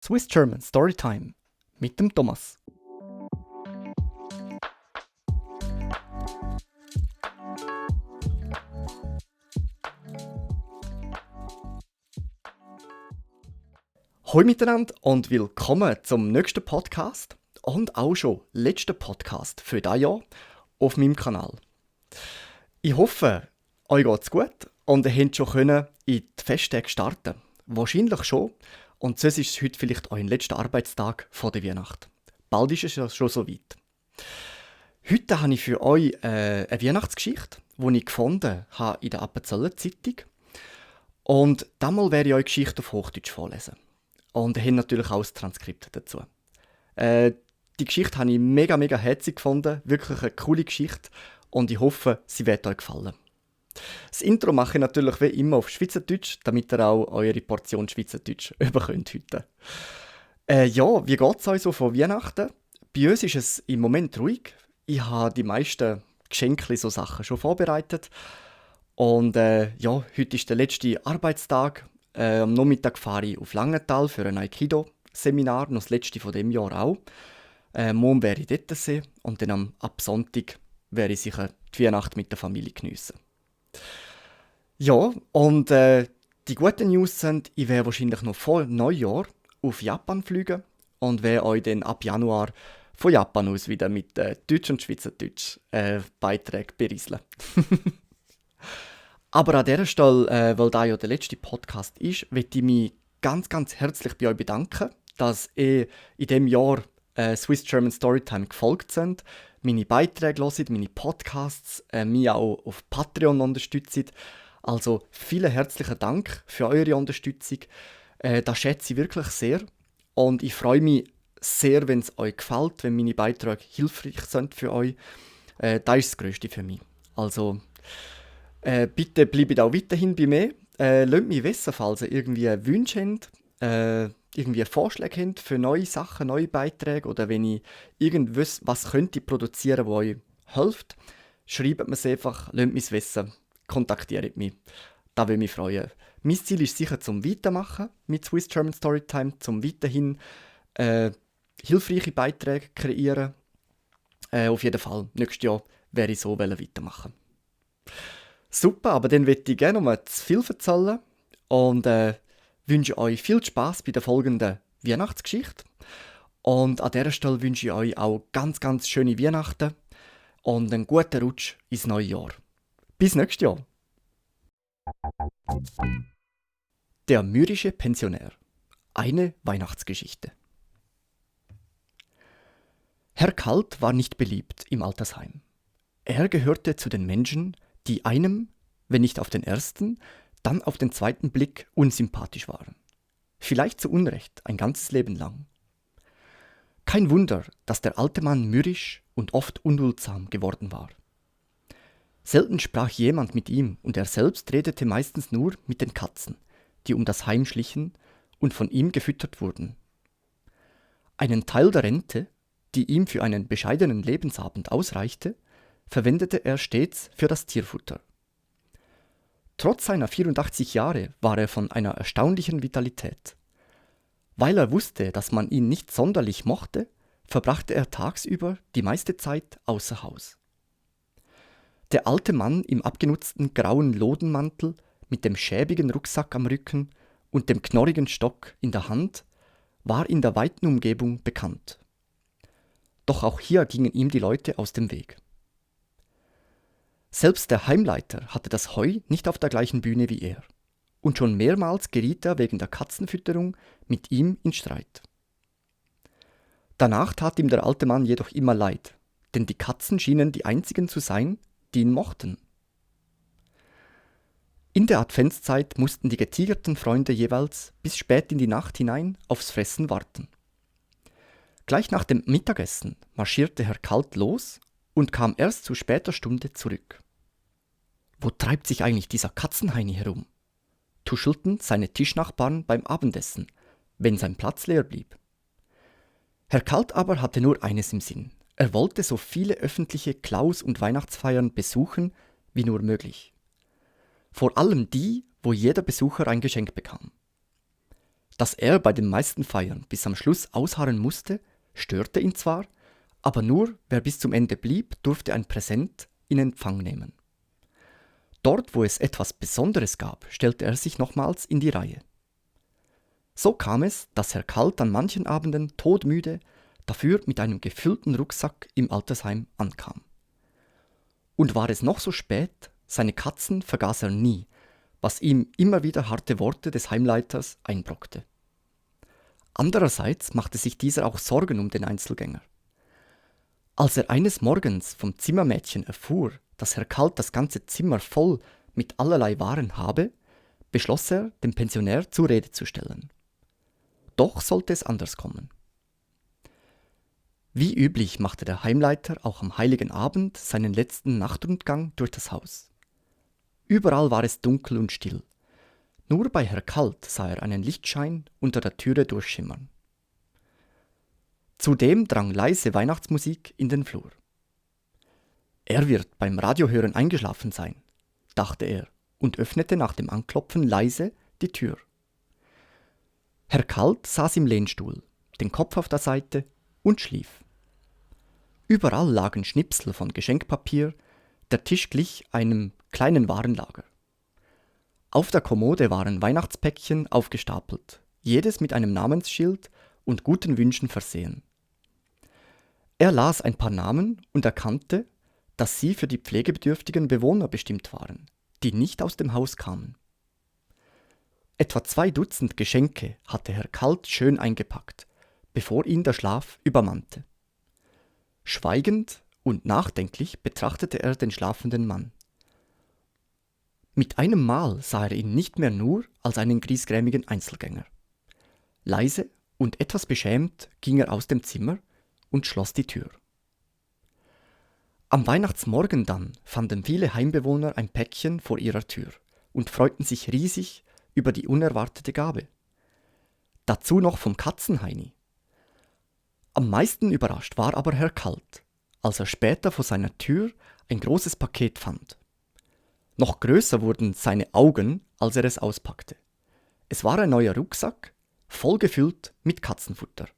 Swiss German Storytime mit dem Thomas. Hallo miteinander und willkommen zum nächsten Podcast und auch schon letzten Podcast für dieses Jahr auf meinem Kanal. Ich hoffe, euch geht's gut und ihr könnt schon in die Festtage starten. Wahrscheinlich schon. Und sonst ist es heute vielleicht euer letzter Arbeitstag vor der Weihnacht. Bald ist es ja schon soweit. Heute habe ich für euch eine Weihnachtsgeschichte, die ich gefunden habe in der Appenzeller Zeitung. Und damals werde ich euch Geschichte auf Hochdeutsch vorlesen. Und ihr habt natürlich auch das Transkript dazu. Die Geschichte habe ich mega herzig gefunden. Wirklich eine coole Geschichte. Und ich hoffe, sie wird euch gefallen. Das Intro mache ich natürlich wie immer auf Schweizerdeutsch, damit ihr auch eure Portion Schweizerdeutsch bekommt heute. Wie geht es euch so vor Weihnachten? Bei uns ist es im Moment ruhig. Ich habe die meisten Geschenke, so Sachen schon vorbereitet. Und heute ist der letzte Arbeitstag. Am Nachmittag fahre ich auf Langenthal für ein Aikido-Seminar, noch das letzte von dem Jahr auch. Morgen werde ich dort sein und dann ab Sonntag werde ich sicher die Weihnacht mit der Familie geniessen. Ja, und die guten News sind, ich werde wahrscheinlich noch vor Neujahr auf Japan fliegen und werde euch dann ab Januar von Japan aus wieder mit Deutsch und Schweizerdeutsch Beiträgen berieseln. Aber an dieser Stelle, weil das ja der letzte Podcast ist, möchte ich mich ganz herzlich bei euch bedanken, dass ihr in diesem Jahr Swiss German Storytime gefolgt sind, meine Beiträge hört, meine Podcasts, mich auch auf Patreon unterstützt. Also vielen herzlichen Dank für eure Unterstützung. Das schätze ich wirklich sehr. Und ich freue mich sehr, wenn es euch gefällt, wenn meine Beiträge hilfreich sind für euch. Das ist das Größte für mich. Also bitte bleibt auch weiterhin bei mir. Lasst mich wissen, falls ihr irgendwie Wünsche habt, irgendwie Vorschläge habt für neue Sachen, neue Beiträge oder wenn ich irgendwas könnte produzieren, das euch hilft, schreibt mir es einfach, lasst mich wissen, kontaktiert mich. Das würde mich freuen. Mein Ziel ist sicher zum Weitermachen mit Swiss German Storytime, zum weiterhin hilfreiche Beiträge kreieren. Auf jeden Fall, nächstes Jahr werde ich so weitermachen. Super, aber dann möchte ich gerne noch mal zu viel erzählen und wünsche euch viel Spaß bei der folgenden Weihnachtsgeschichte. Und an dieser Stelle wünsche ich euch auch ganz schöne Weihnachten und einen guten Rutsch ins neue Jahr. Bis nächstes Jahr. Der mürrische Pensionär. Eine Weihnachtsgeschichte. Herr Kalt war nicht beliebt im Altersheim. Er gehörte zu den Menschen, die einem, wenn nicht auf den ersten, dann auf den zweiten Blick unsympathisch waren. Vielleicht zu Unrecht, ein ganzes Leben lang. Kein Wunder, dass der alte Mann mürrisch und oft unduldsam geworden war. Selten sprach jemand mit ihm und er selbst redete meistens nur mit den Katzen, die um das Heim schlichen und von ihm gefüttert wurden. Einen Teil der Rente, die ihm für einen bescheidenen Lebensabend ausreichte, verwendete er stets für das Tierfutter. Trotz seiner 84 Jahre war er von einer erstaunlichen Vitalität. Weil er wusste, dass man ihn nicht sonderlich mochte, verbrachte er tagsüber die meiste Zeit außer Haus. Der alte Mann im abgenutzten grauen Lodenmantel mit dem schäbigen Rucksack am Rücken und dem knorrigen Stock in der Hand war in der weiten Umgebung bekannt. Doch auch hier gingen ihm die Leute aus dem Weg. Selbst der Heimleiter hatte das Heu nicht auf der gleichen Bühne wie er, und schon mehrmals geriet er wegen der Katzenfütterung mit ihm in Streit. Danach tat ihm der alte Mann jedoch immer leid, denn die Katzen schienen die einzigen zu sein, die ihn mochten. In der Adventszeit mussten die getigerten Freunde jeweils bis spät in die Nacht hinein aufs Fressen warten. Gleich nach dem Mittagessen marschierte Herr Kalt los und kam erst zu später Stunde zurück. »Wo treibt sich eigentlich dieser Katzenheini herum?« tuschelten seine Tischnachbarn beim Abendessen, wenn sein Platz leer blieb. Herr Kalt aber hatte nur eines im Sinn. Er wollte so viele öffentliche Klaus- und Weihnachtsfeiern besuchen, wie nur möglich. Vor allem die, wo jeder Besucher ein Geschenk bekam. Dass er bei den meisten Feiern bis am Schluss ausharren musste, störte ihn zwar, aber nur wer bis zum Ende blieb, durfte ein Präsent in Empfang nehmen. Dort, wo es etwas Besonderes gab, stellte er sich nochmals in die Reihe. So kam es, dass Herr Kalt an manchen Abenden todmüde, dafür mit einem gefüllten Rucksack im Altersheim ankam. Und war es noch so spät, seine Katzen vergaß er nie, was ihm immer wieder harte Worte des Heimleiters einbrockte. Andererseits machte sich dieser auch Sorgen um den Einzelgänger. Als er eines Morgens vom Zimmermädchen erfuhr, dass Herr Kalt das ganze Zimmer voll mit allerlei Waren habe, beschloss er, den Pensionär zur Rede zu stellen. Doch sollte es anders kommen. Wie üblich machte der Heimleiter auch am heiligen Abend seinen letzten Nachtrundgang durch das Haus. Überall war es dunkel und still. Nur bei Herr Kalt sah er einen Lichtschein unter der Türe durchschimmern. Zudem drang leise Weihnachtsmusik in den Flur. Er wird beim Radiohören eingeschlafen sein, dachte er und öffnete nach dem Anklopfen leise die Tür. Herr Kalt saß im Lehnstuhl, den Kopf auf der Seite und schlief. Überall lagen Schnipsel von Geschenkpapier, der Tisch glich einem kleinen Warenlager. Auf der Kommode waren Weihnachtspäckchen aufgestapelt, jedes mit einem Namensschild und guten Wünschen versehen. Er las ein paar Namen und erkannte, dass sie für die pflegebedürftigen Bewohner bestimmt waren, die nicht aus dem Haus kamen. Etwa 2 Dutzend Geschenke hatte Herr Kalt schön eingepackt, bevor ihn der Schlaf übermannte. Schweigend und nachdenklich betrachtete er den schlafenden Mann. Mit einem Mal sah er ihn nicht mehr nur als einen griesgrämigen Einzelgänger. Leise und etwas beschämt ging er aus dem Zimmer und schloss die Tür. Am Weihnachtsmorgen dann fanden viele Heimbewohner ein Päckchen vor ihrer Tür und freuten sich riesig über die unerwartete Gabe. Dazu noch vom Katzenheini. Am meisten überrascht war aber Herr Kalt, als er später vor seiner Tür ein großes Paket fand. Noch größer wurden seine Augen, als er es auspackte. Es war ein neuer Rucksack, voll gefüllt mit Katzenfutter.